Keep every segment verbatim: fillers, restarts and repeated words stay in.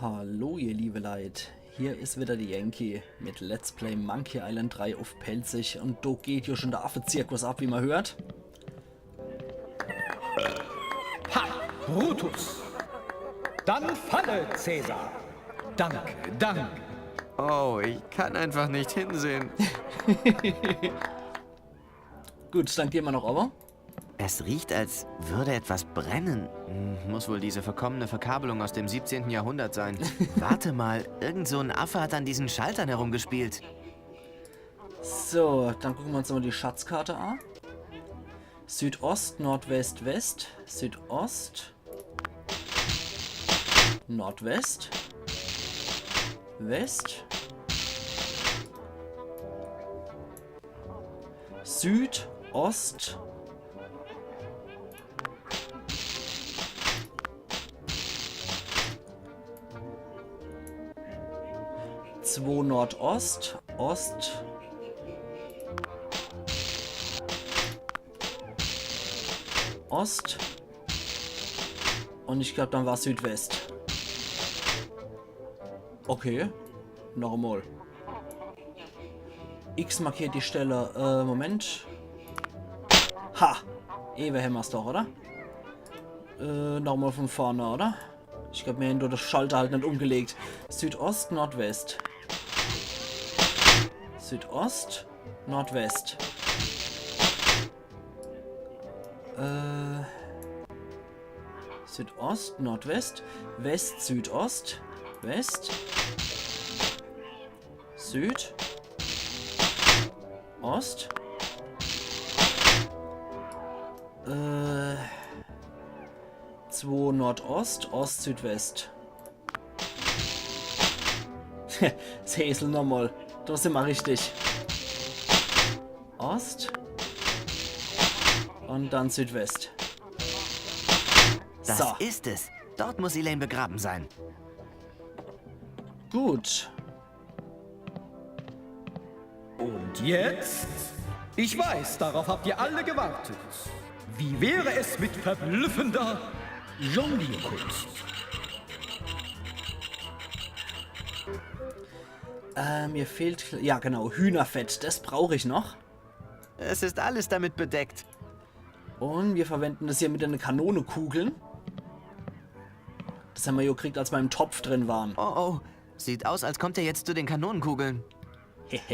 Hallo ihr liebe Leit, hier is wieder de Yankee mit Let's Play Monkey Island drei uff Pälzisch un do geht jo schon de Affezirkus ab, wie ma hört. Ha, Brutus! Dann falle, Cäsar! Danke, danke. Oh, ich kann einfach nicht hinsehen. Gut, dann gehn ma noch owwe. Es riecht, als würde etwas brennen. Hm, muss wohl diese verkommene Verkabelung aus dem siebzehnten Jahrhundert sein. Warte mal, irgend so ein Affe hat an diesen Schaltern herumgespielt. So, dann gucke ma uns nochmal die Schatzkarte an. Südost, Nordwest, West, Südost, Nordwest, West, Süd, Ost, zwo Nordost, Ost, Ost. Un ich glaab, dann war Südwest. Okay. Noch emol. X markiert die Stelle. Äh, Moment. Ha! Ewe hämmer's doch, oder? Äh, noch emol von vorne, oder? Ich glaab, mir hän nur de Schalter halt net umgelegt. Südost, Nordwest. Südost, Nordwest. Äh, Südost, Nordwest, West, Südost, West, Süd, Ost, äh, zwo Nordost, Ost, Südwest. Sesel nochmal. Do sin ma richtig. Ost. Un dann Südwest. Das So. Ist es. Dort muss Elaine begraben sein. Gut. Und jetzt? Ich weiß, darauf habt ihr alle gewartet. Wie wäre es mit verblüffender Jonglierkunst? Äh, mir fehlt... Ja, genau. Hühnerfett. Das brauch ich noch. Es ist alles damit bedeckt. Un mir verwenden das hier mit de Kanonekugeln. Das hämmer jo gekriegt, als ma im Topf drin waren. Oh, oh. Sieht aus, als kommt er jetzt zu den Kanonenkugeln.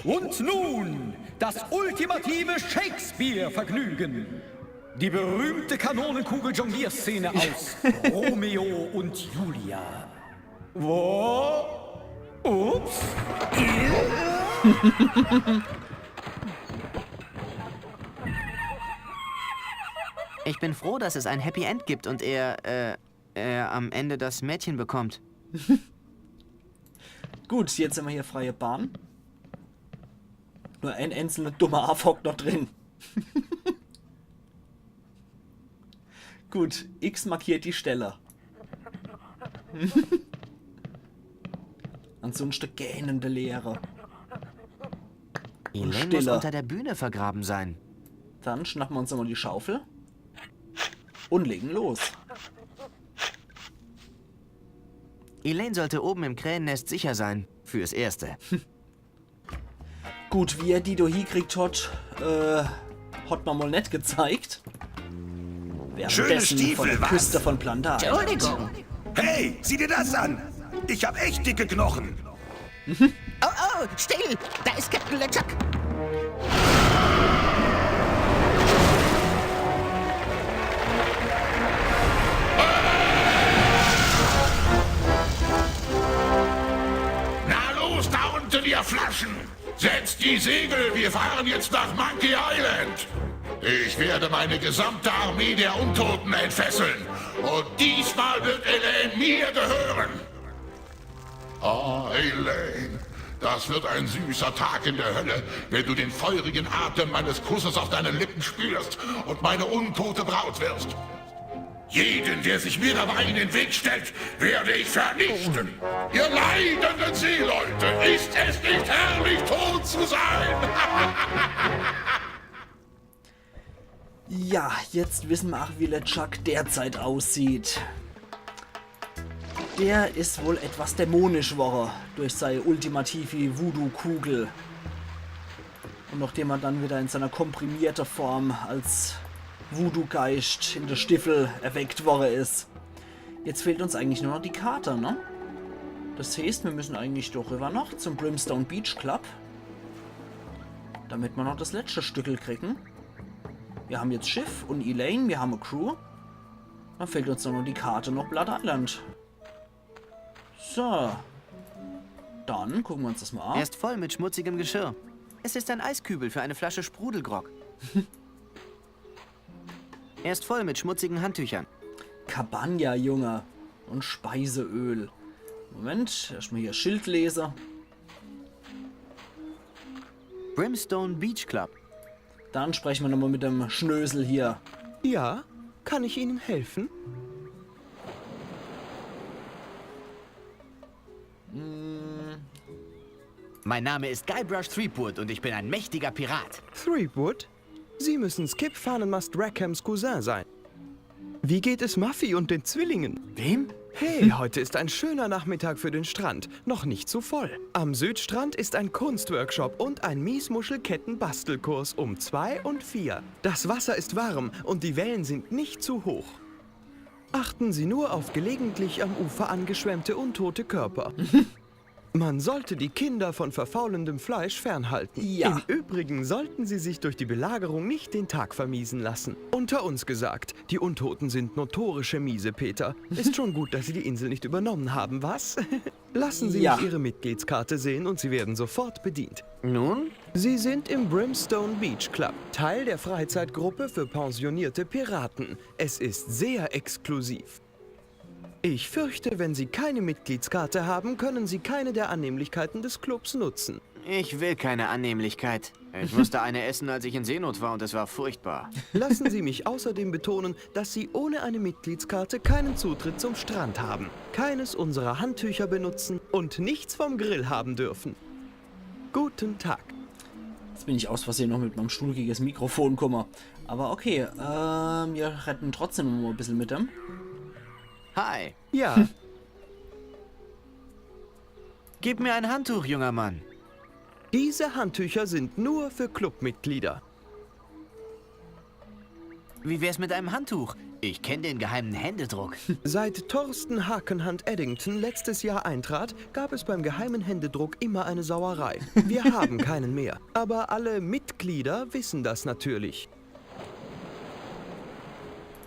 Und nun das ultimative Shakespeare-Vergnügen. Die berühmte Kanonenkugel-Jonglierszene aus Romeo und Julia. Wo? Ups. Ich bin froh, dass es ein Happy End gibt und er, äh, er am Ende das Mädchen bekommt. Gut, jetzt hämmer hier freie Bahn. Nur ein einzelner dummer Aff hockt noch drin. Gut, X markiert die Stelle. Ansonsten gähnende Leere. Elaine muss Stille. Unter der Bühne vergraben sein. Dann schnappen ma uns nochmal die Schaufel. Un legen los. Elaine sollte oben im Krähennest sicher sein. Fürs Erste. Gut, wie er die do hiekriegt hat, äh, hat ma mal net gezeigt. Schöne Stiefel, was? Von der Küste von Planda. Entschuldigung. Hey, sieh dir das an! Ich hab echt dicke Knochen. Oh, oh, still! Da ist Captain LeChuck. Na los, da unten, ihr Flaschen! Setzt die Segel, wir fahren jetzt nach Monkey Island! Ich werde meine gesamte Armee der Untoten entfesseln. Und diesmal wird Elaine mir gehören. Ah, Elaine, das wird ein süßer Tag in der Hölle, wenn du den feurigen Atem meines Kusses auf deinen Lippen spürst und meine untote Braut wirst. Jeden, der sich mir dabei in den Weg stellt, werde ich vernichten. Ihr leidenden Seeleute, ist es nicht herrlich, tot zu sein? Ja, jetzt wissen ma ach, wie LeChuck derzeit aussieht. Er is wohl etwas dämonisch worre durch sei ultimative Voodoo-Kugel. Und nachdem er dann wieder in seiner komprimierten Form als Voodoo-Geischt in de Stiffel erweckt worre is. Jetzt fehlt uns eigentlich nur noch die Karte, ne? Das heißt, wir müssen eigentlich doch rüber noch zum Brimstone Beach Club, damit wir noch das letzte Stückel kriegen. Wir haben jetzt Schiff und Elaine, wir haben e Crew. Dann fehlt uns nur noch die Karte noch Blood Island. So. Dann gucken wir uns das mal an. Er ist voll mit schmutzigem Geschirr. Es ist ein Eiskübel für eine Flasche Sprudelgrog. Er ist voll mit schmutzigen Handtüchern. Cabana, Junge. Und Speiseöl. Moment, erstmal hier Schild lese. Brimstone Beach Club. Dann sprechen wir nochmal mit dem Schnösel hier. Ja, kann ich Ihnen helfen? Mein Name ist Guybrush Threepwood und ich bin ein mächtiger Pirat. Threepwood? Sie müssen Skipfahnenmast Rackhams Cousin sein. Wie geht es Muffy und den Zwillingen? Wem? Hey, heute ist ein schöner Nachmittag für den Strand. Noch nicht zu voll. Am Südstrand ist ein Kunstworkshop und ein Miesmuschelketten-Bastelkurs um zwei und vier. Das Wasser ist warm und die Wellen sind nicht zu hoch. Achten Sie nur auf gelegentlich am Ufer angeschwemmte untote Körper. Man sollte die Kinder von verfaulendem Fleisch fernhalten. Ja. Im Übrigen sollten Sie sich durch die Belagerung nicht den Tag vermiesen lassen. Unter uns gesagt, die Untoten sind notorische Miesepeter. Ist schon gut, dass Sie die Insel nicht übernommen haben, was? Lassen Sie Ja. mich Ihre Mitgliedskarte sehen und Sie werden sofort bedient. Nun? Sie sind im Brimstone Beach Club, Teil der Freizeitgruppe für pensionierte Piraten. Es ist sehr exklusiv. Ich fürchte, wenn Sie keine Mitgliedskarte haben, können Sie keine der Annehmlichkeiten des Clubs nutzen. Ich will keine Annehmlichkeit. Ich musste eine essen, als ich in Seenot war, und es war furchtbar. Lassen Sie mich außerdem betonen, dass Sie ohne eine Mitgliedskarte keinen Zutritt zum Strand haben, keines unserer Handtücher benutzen und nichts vom Grill haben dürfen. Guten Tag. Jetzt bin ich aus Versehen noch mit meinem Stuhl gegen das Mikrofon gekommen. Aber okay, ähm, wir reden trotzdem noch mal ein bisschen mit dem. Hi. Ja, Gib mir ein Handtuch, junger Mann. Diese Handtücher sind nur für Clubmitglieder. Wie wär's mit einem Handtuch? Ich kenne den geheimen Händedruck. Seit Thorsten Hakenhand Eddington letztes Jahr eintrat, gab es beim geheimen Händedruck immer eine Sauerei. Wir haben keinen mehr. Aber alle Mitglieder wissen das natürlich.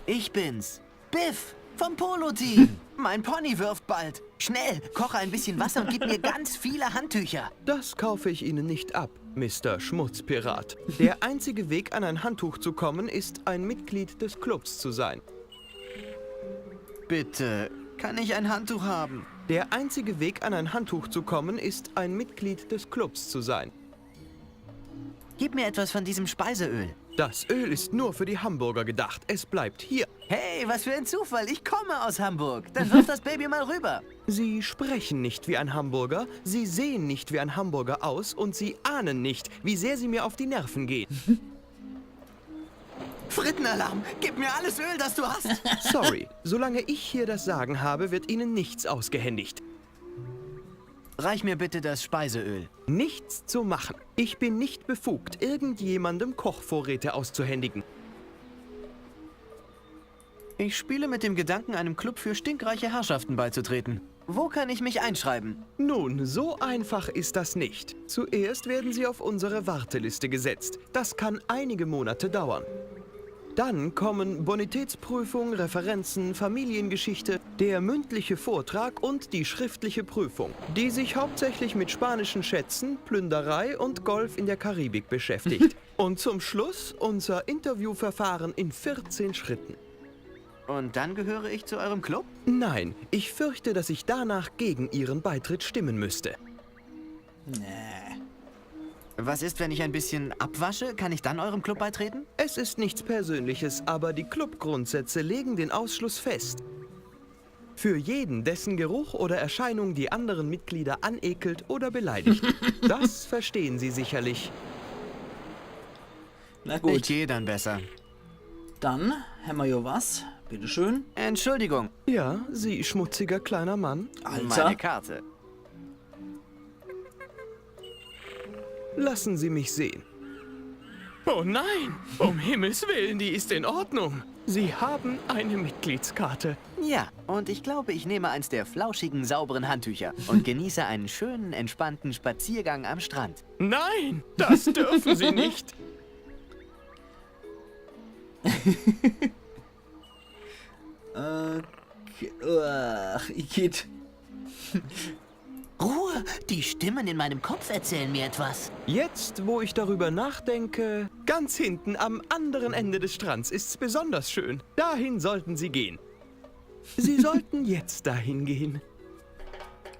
Ich bin's. Biff vom Polo-Team. Mein Pony wirft bald. Schnell, koche ein bisschen Wasser und gib mir ganz viele Handtücher. Das kaufe ich Ihnen nicht ab, Mister Schmutzpirat. Der einzige Weg, an ein Handtuch zu kommen, ist, ein Mitglied des Clubs zu sein. Bitte, kann ich ein Handtuch haben? Der einzige Weg, an ein Handtuch zu kommen, ist, ein Mitglied des Clubs zu sein. Gib mir etwas von diesem Speiseöl. Das Öl ist nur für die Hamburger gedacht. Es bleibt hier. Hey, was für ein Zufall. Ich komme aus Hamburg. Dann wirf das Baby mal rüber. Sie sprechen nicht wie ein Hamburger, Sie sehen nicht wie ein Hamburger aus und Sie ahnen nicht, wie sehr Sie mir auf die Nerven gehen. Fritenalarm, gib mir alles Öl, das du hast. Sorry, solange ich hier das Sagen habe, wird Ihnen nichts ausgehändigt. Reich mir bitte das Speiseöl. Nichts zu machen. Ich bin nicht befugt, irgendjemandem Kochvorräte auszuhändigen. Ich spiele mit dem Gedanken, einem Club für stinkreiche Herrschaften beizutreten. Wo kann ich mich einschreiben? Nun, so einfach ist das nicht. Zuerst werden Sie auf unsere Warteliste gesetzt. Das kann einige Monate dauern. Dann kommen Bonitätsprüfung, Referenzen, Familiengeschichte, der mündliche Vortrag und die schriftliche Prüfung, die sich hauptsächlich mit spanischen Schätzen, Plünderei und Golf in der Karibik beschäftigt. Und zum Schluss unser Interviewverfahren in vierzehn Schritten. Und dann gehöre ich zu eurem Club? Nein, ich fürchte, dass ich danach gegen Ihren Beitritt stimmen müsste. Nee. Was ist, wenn ich ein bisschen abwasche? Kann ich dann eurem Club beitreten? Es ist nichts Persönliches, aber die Clubgrundsätze legen den Ausschluss fest. Für jeden, dessen Geruch oder Erscheinung die anderen Mitglieder anekelt oder beleidigt. Das verstehen Sie sicherlich. Na Ich gut, gehe dann besser. dann hämmer jo was. Bitteschön. Entschuldigung. Ja, Sie schmutziger kleiner Mann. Alter. Meine Karte. Lassen Sie mich sehen. Oh nein, um Himmels Willen, die ist in Ordnung. Sie haben eine Mitgliedskarte. Ja, und ich glaube, ich nehme eins der flauschigen, sauberen Handtücher und genieße einen schönen, entspannten Spaziergang am Strand. Nein, das dürfen Sie nicht. Okay. Ach, igitt. Ruhe! Die Stimmen in meinem Kopf erzählen mir etwas. Jetzt, wo ich darüber nachdenke, ganz hinten am anderen Ende des Strands ist's besonders schön. Dahin sollten Sie gehen. Sie sollten jetzt dahin gehen.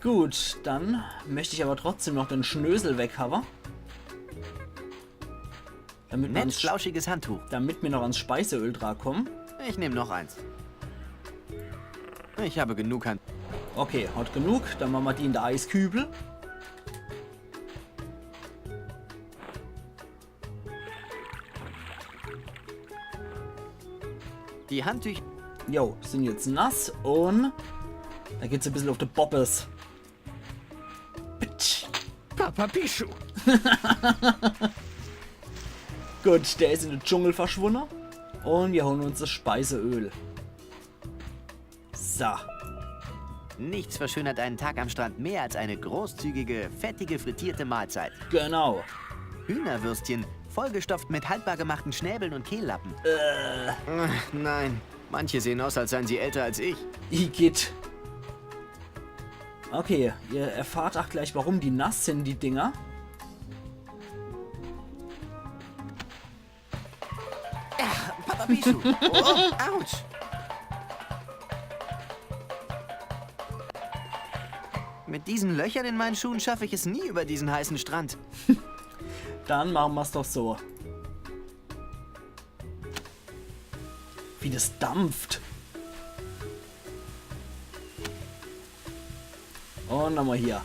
Gut, dann möcht ich aber trotzdem noch den Schnösel weghawe. Damit, nett, flauschiges Handtuch. Damit mir noch ans Speiseöl drankommen. Ich nehm noch eins. Ich habe genug Hand. Okay, hat genug. Dann mache mer die in de Eiskübel. Die Handtücher. Jo, sind jetzt nass und da geht's e bissel auf de Boppes. Pitsch. Papa Pichu. Gut, der is in de Dschungel verschwunne. Und mir holen uns das Speiseöl. So. Nichts verschönert einen Tag am Strand mehr als eine großzügige, fettige, frittierte Mahlzeit. Genau. Hühnerwürstchen, vollgestopft mit haltbar gemachten Schnäbeln und Kehllappen. Äh. Ach, nein. Manche sehen aus, als seien sie älter als ich. Igitt. Okay, ihr erfahrt auch gleich, warum die nass sind, die Dinger. Papa Pichu. Oh, autsch. Mit diesen Löchern in meinen Schuhen schaffe ich es nie über diesen heißen Strand. Dann mache mer's doch so. Wie das dampft. Und nochmal hier.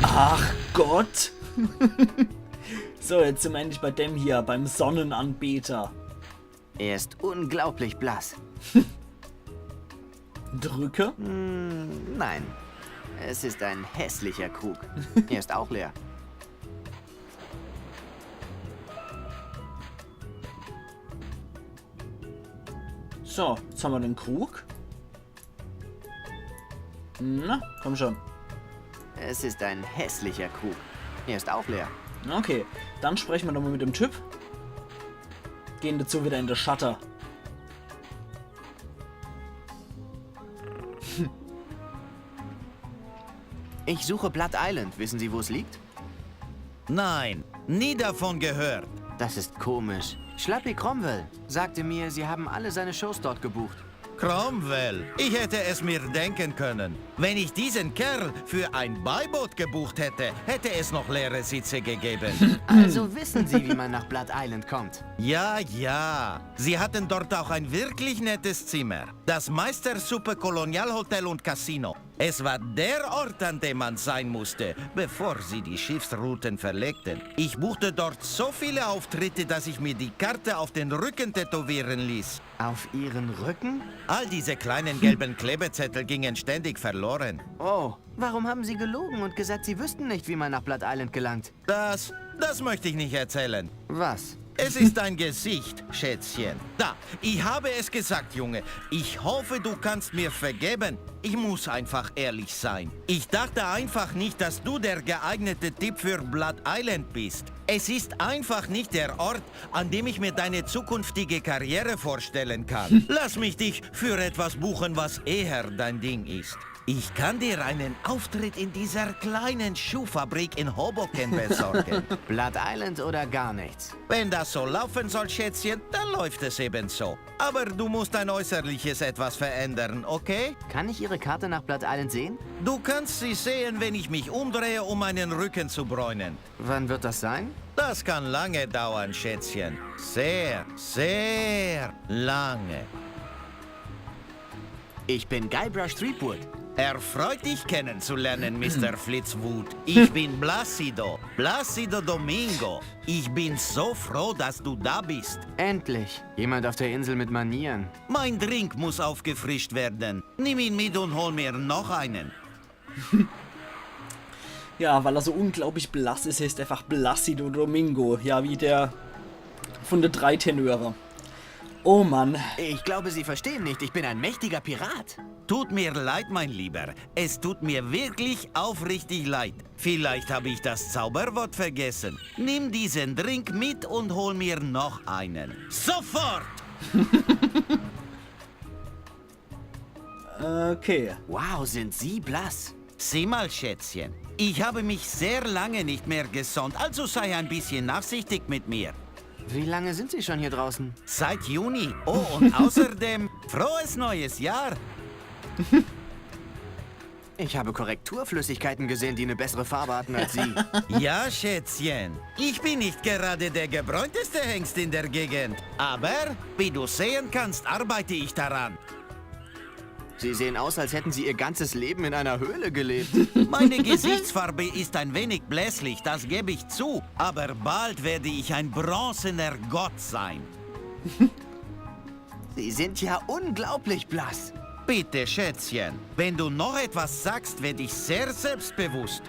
Ach Gott. So, jetzt sind wir endlich bei dem hier, beim Sonnenanbeter. Er ist unglaublich blass. Drücke? Hm, nein. Es ist ein hässlicher Krug. Er ist auch leer. So, jetzt haben wir den Krug. Na, komm schon. Es ist ein hässlicher Krug. Er ist auch leer. Okay, dann sprechen wir nochmal mit dem Typ. Gehen dazu wieder in das Shutter. Ich suche Blood Island. Wissen Sie, wo es liegt? Nein, nie davon gehört. Das ist komisch. Schlappi Cromwell sagte mir, Sie haben alle seine Shows dort gebucht. Cromwell, ich hätte es mir denken können. Wenn ich diesen Kerl für ein Beiboot gebucht hätte, hätte es noch leere Sitze gegeben. Also wissen Sie, wie man nach Blood Island kommt. Ja, ja. Sie hatten dort auch ein wirklich nettes Zimmer. Das Meistersuppe Kolonialhotel und Casino. Es war der Ort, an dem man sein musste, bevor sie die Schiffsrouten verlegten. Ich buchte dort so viele Auftritte, dass ich mir die Karte auf den Rücken tätowieren ließ. Auf Ihren Rücken? All diese kleinen gelben Klebezettel gingen ständig verloren. Oh, warum haben Sie gelogen und gesagt, Sie wüssten nicht, wie man nach Blood Island gelangt? Das, das möchte ich nicht erzählen. Was? Es ist dein Gesicht, Schätzchen. Da, ich habe es gesagt, Junge. Ich hoffe, du kannst mir vergeben. Ich muss einfach ehrlich sein. Ich dachte einfach nicht, dass du der geeignete Typ für Blood Island bist. Es ist einfach nicht der Ort, an dem ich mir deine zukünftige Karriere vorstellen kann. Lass mich dich für etwas buchen, was eher dein Ding ist. Ich kann dir einen Auftritt in dieser kleinen Schuhfabrik in Hoboken besorgen. Blood Island oder gar nichts. Wenn das so laufen soll, Schätzchen, dann läuft es eben so. Aber du musst dein Äußerliches etwas verändern, okay? Kann ich Ihre Karte nach Blood Island sehen? Du kannst sie sehen, wenn ich mich umdrehe, um meinen Rücken zu bräunen. Wann wird das sein? Das kann lange dauern, Schätzchen. Sehr, sehr lange. Ich bin Guybrush Threepwood. Erfreut, dich kennenzulernen, Mister Flitzwood. Ich bin Placido, Placido Domingo. Ich bin so froh, dass du da bist. Endlich. Jemand auf der Insel mit Manieren. Mein Drink muss aufgefrischt werden. Nimm ihn mit und hol mir noch einen. Ja, weil er so unglaublich blass is, heißt er einfach Placido Domingo. Ja, wie der von de drei Tenöre. Oh Mann. Ich glaube, Sie verstehen nicht. Ich bin ein mächtiger Pirat. Tut mir leid, mein Lieber. Es tut mir wirklich aufrichtig leid. Vielleicht habe ich das Zauberwort vergessen. Nimm diesen Drink mit und hol mir noch einen. Sofort! Okay. Wow, sind Sie blass. Sieh mal, Schätzchen. Ich habe mich sehr lange nicht mehr gesonnt, also sei ein bisschen nachsichtig mit mir. Wie lange sind Sie schon hier draußen? Seit Juni. Oh, und außerdem, frohes neues Jahr. Ich habe Korrekturflüssigkeiten gesehen, die eine bessere Farbe hatten als Sie. Ja, Schätzchen. Ich bin nicht gerade der gebräunteste Hengst in der Gegend. Aber, wie du sehen kannst, arbeite ich daran. Sie sehen aus, als hätten Sie Ihr ganzes Leben in einer Höhle gelebt. Meine Gesichtsfarbe ist ein wenig blässlich, das gebe ich zu. Aber bald werde ich ein bronzener Gott sein. Sie sind ja unglaublich blass. Bitte, Schätzchen, wenn du noch etwas sagst, werde ich sehr selbstbewusst.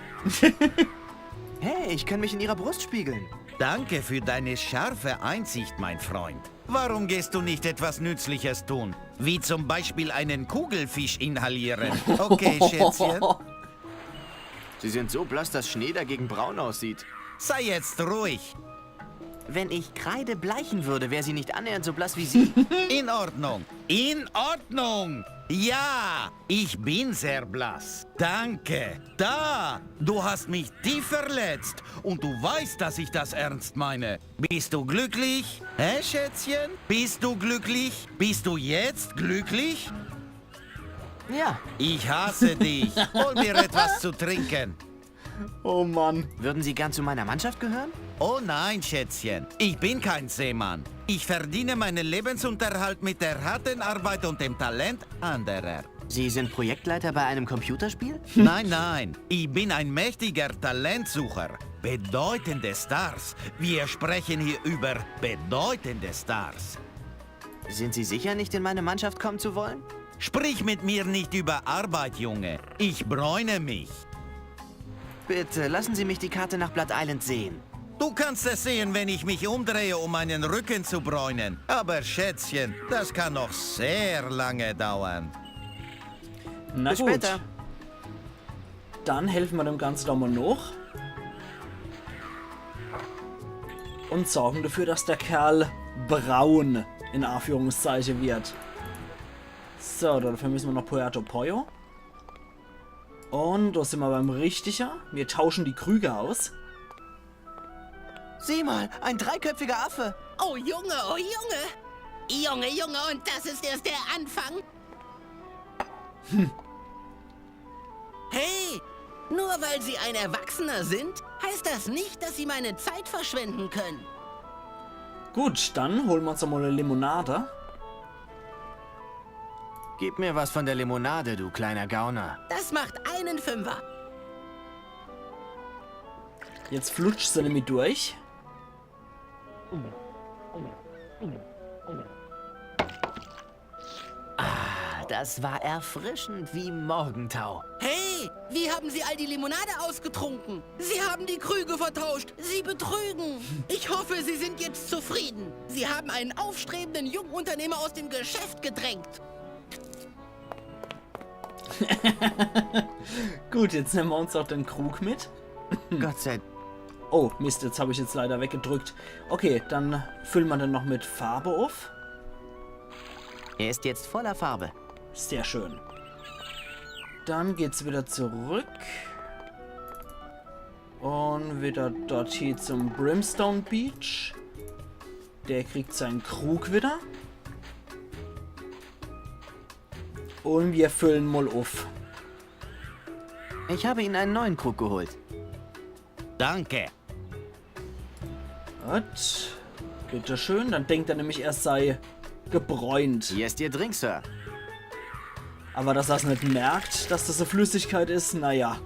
Hey, ich kann mich in Ihrer Brust spiegeln. Danke für deine scharfe Einsicht, mein Freund. Warum gehst du nicht etwas Nützliches tun? Wie zum Beispiel einen Kugelfisch inhalieren. Okay, Schätzchen? Sie sind so blass, dass Schnee dagegen braun aussieht. Sei jetzt ruhig. Wenn ich Kreide bleichen würde, wäre sie nicht annähernd so blass wie Sie. In Ordnung. In Ordnung. Ja, ich bin sehr blass. Danke. Da, du hast mich tief verletzt. Und du weißt, dass ich das ernst meine. Bist du glücklich? Hä, Schätzchen? Bist du glücklich? Bist du jetzt glücklich? Ja. Ich hasse dich. Hol mir etwas zu trinken. Oh Mann. Würden Sie gern zu meiner Mannschaft gehören? Oh nein, Schätzchen. Ich bin kein Seemann. Ich verdiene meinen Lebensunterhalt mit der harten Arbeit und dem Talent anderer. Sie sind Projektleiter bei einem Computerspiel? Nein, nein. Ich bin ein mächtiger Talentsucher. Bedeutende Stars. Wir sprechen hier über bedeutende Stars. Sind Sie sicher, nicht in meine Mannschaft kommen zu wollen? Sprich mit mir nicht über Arbeit, Junge. Ich bräune mich. Bitte, lassen Sie mich die Karte nach Blood Island sehen. Du kannst es sehen, wenn ich mich umdrehe, um meinen Rücken zu bräunen. Aber Schätzchen, das kann noch sehr lange dauern. Na Bis gut. Später. Dann helfen wir dem Ganzen doch mal noch. Und sorgen dafür, dass der Kerl braun in Anführungszeichen wird. So, dafür müssen wir nach Puerto Pollo. Und da sind wir beim Richtigen. Wir tauschen die Krüge aus. Sieh mal, ein dreiköpfiger Affe. Oh Junge, oh Junge. Junge, Junge, und das ist erst der Anfang. Hey, nur weil Sie ein Erwachsener sind, heißt das nicht, dass Sie meine Zeit verschwenden können. Gut, dann holen wir uns doch mal eine Limonade. Gib mir was von der Limonade, du kleiner Gauner. Das macht einen Fünfer. Jetzt flutscht sie nämlich durch. Das war erfrischend wie Morgentau. Hey, wie haben Sie all die Limonade ausgetrunken? Sie haben die Krüge vertauscht. Sie betrügen. Ich hoffe, Sie sind jetzt zufrieden. Sie haben einen aufstrebenden jungen Unternehmer aus dem Geschäft gedrängt. Gut, jetzt nehmen wir uns auch den Krug mit. Gott sei Oh, Mist, jetzt habe ich jetzt leider weggedrückt. Okay, dann füllen wir den noch mit Farbe auf. Er ist jetzt voller Farbe. Sehr schön. Dann geht's wieder zurück. Und wieder dorthin zum Brimstone Beach. Der kriegt seinen Krug wieder. Und wir füllen mal auf. Ich habe Ihnen einen neuen Krug geholt. Danke. Gut. Bitteschön. Dann denkt er nämlich, er sei gebräunt. Hier ist Ihr Drink, Sir. Aber dass er's net merkt, dass das e Flüssigkeit is, naja.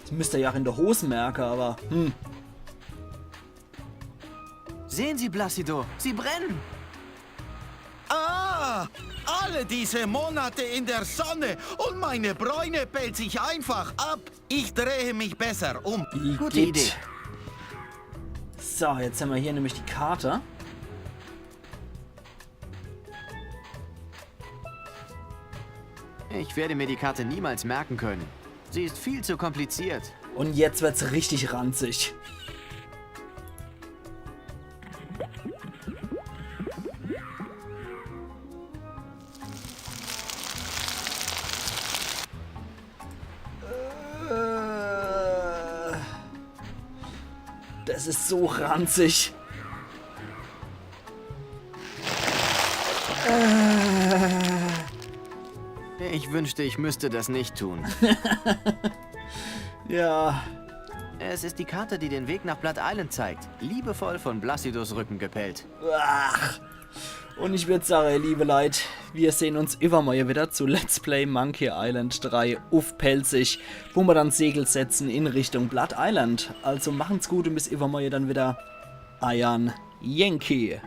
Das müsst er ja ach in de Hos merke, aber hm. Sehen Sie, Placido, sie brennen. Ah, alle diese Monate in der Sonne und meine Bräune pellt sich einfach ab. Ich drehe mich besser um. Igitt. Gute Idee. So, jetzt hämmer hier nämlich die Karte. Ich werde mir die Karte niemals merken können. Sie ist viel zu kompliziert. Und jetzt wird's richtig ranzig. Äh, Das is so ranzig. Ich wünschte, ich müsste das nicht tun. Ja, Es ist die Karte, die den Weg nach Blood Island zeigt. Liebevoll von Placidos Rücken gepellt. Ach. Und ich würd sagen, ihr liebe Leit, wir sehen uns iwwermorje wieder zu Let's Play Monkey Island drei uff Pälzisch, wo mer dann Segel setzen in Richtung Blood Island. Also machen's gut und bis iwwermorje dann wieder. Eiern Yankee.